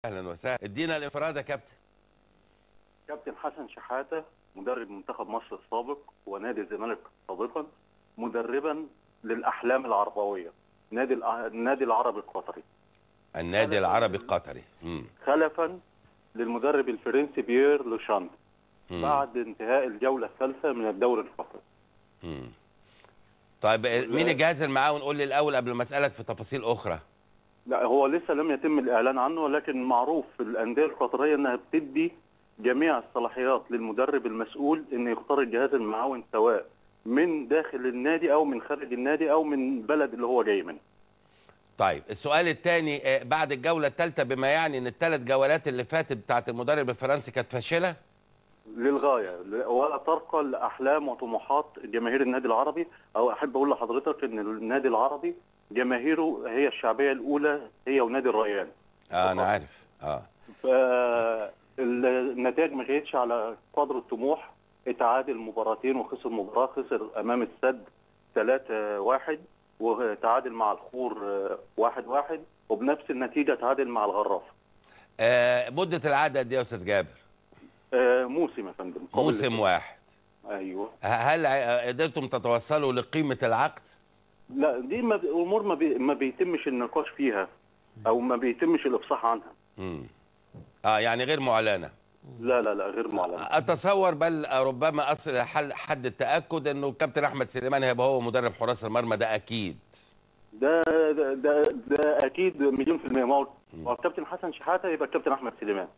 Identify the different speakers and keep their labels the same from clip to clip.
Speaker 1: اهلا وسهلا. ادينا الانفراد يا كابتن.
Speaker 2: كابتن حسن شحاته مدرب منتخب مصر السابق ونادي الزمالك سابقا، مدربا للاحلام العربويه، النادي العربي القطري.
Speaker 1: النادي العربي القطري.
Speaker 2: خلفا للمدرب الفرنسي بيير لوشاند بعد انتهاء الجولة الثالثة من الدوري القطري.
Speaker 1: طيب مين الجهاز المعاون؟ قول لي الاول قبل ما اسالك في تفاصيل اخرى.
Speaker 2: لا هو لسه لم يتم الاعلان عنه، ولكن معروف في الاندية القطرية انها بتدي جميع الصلاحيات للمدرب المسؤول ان يختار الجهاز المعاون سواء من داخل النادي او من خارج النادي او من البلد اللي هو جاي منه.
Speaker 1: طيب السؤال الثاني، بعد الجولة الثالثة بما يعني ان الثلاث جولات اللي فاتت بتاعت المدرب الفرنسي كانت فاشلة؟
Speaker 2: للغاية، ولا ترقى لاحلام وطموحات جماهير النادي العربي. او احب اقول لحضرتك ان النادي العربي جماهيره هي الشعبية الاولى، هي ونادي الريان.
Speaker 1: انا عارف.
Speaker 2: فالنتائج ما كانتش على قدر الطموح. اتعادل مباراتين وخسر مباراة، خسر امام السد 3-1 وتعادل مع الخور 1-1، وبنفس النتيجة تعادل مع الغرافه.
Speaker 1: مده العقد قد ايه يا استاذ جابر؟
Speaker 2: موسم يا فندم.
Speaker 1: موسم واحد.
Speaker 2: ايوه.
Speaker 1: هل قدرتم تتوصلوا لقيمة العقد؟
Speaker 2: لا، دي امور ما بيتمش النقاش فيها او ما بيتمش الافصاح عنها.
Speaker 1: يعني غير معلنة.
Speaker 2: لا لا لا، غير معلنة.
Speaker 1: اتصور بل ربما اصل حد التاكد انه الكابتن احمد سليمان هيبقى هو مدرب حراس المرمى، ده اكيد.
Speaker 2: ده ده ده, ده اكيد 1,000,000%. ما هو الكابتن حسن شحاته يبقى الكابتن احمد سليمان.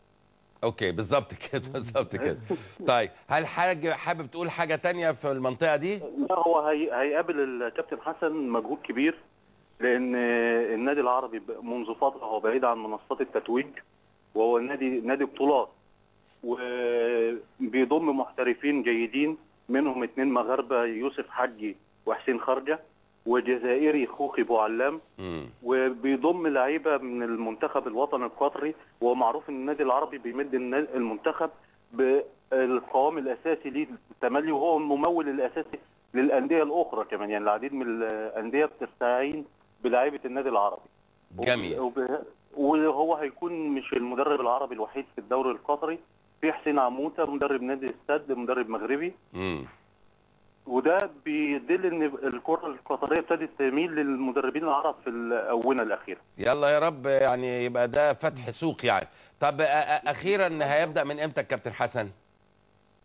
Speaker 1: okay بالظبط كده، بالظبط كده. طيب هل حابب تقول حاجة تانية في المنطقة دي؟
Speaker 2: لا، هو هيقابل الكابتن حسن مجهود كبير، لان النادي العربي منذ فترة هو بعيد عن منصات التتويج، وهو نادي بطولات، وبيضم محترفين جيدين، منهم 2 مغاربة يوسف حجي وحسين خرجه، وجزائري خوخي بوعلام، وبيضم لعيبة من المنتخب الوطني القطري. ومعروف ان النادي العربي بيمد المنتخب بالقوام الاساسي ليه التملي، وهو الممول الاساسي للاندية الاخرى كمان. يعني العديد من الاندية بتستعين بلعيبه النادي العربي.
Speaker 1: جميل.
Speaker 2: وهو هيكون مش المدرب العربي الوحيد في الدوري القطري، في حسين عموتة مدرب نادي السد، مدرب مغربي. وده بيدل ان الكره القطرية ابتدت تميل للمدربين العرب في الاونة الاخيرة.
Speaker 1: يلا يا رب يعني يبقى ده فتح سوق يعني. طب اخيرا هيبدا من امتى الكابتن حسن؟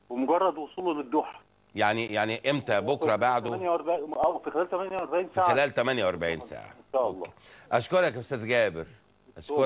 Speaker 2: بمجرد وصوله للدوحه.
Speaker 1: يعني امتى؟ بكره، بعده؟
Speaker 2: 48 او في خلال 48 ساعة.
Speaker 1: في خلال 48 ساعة
Speaker 2: ان شاء الله.
Speaker 1: اشكرك يا استاذ جابر، اشكرك.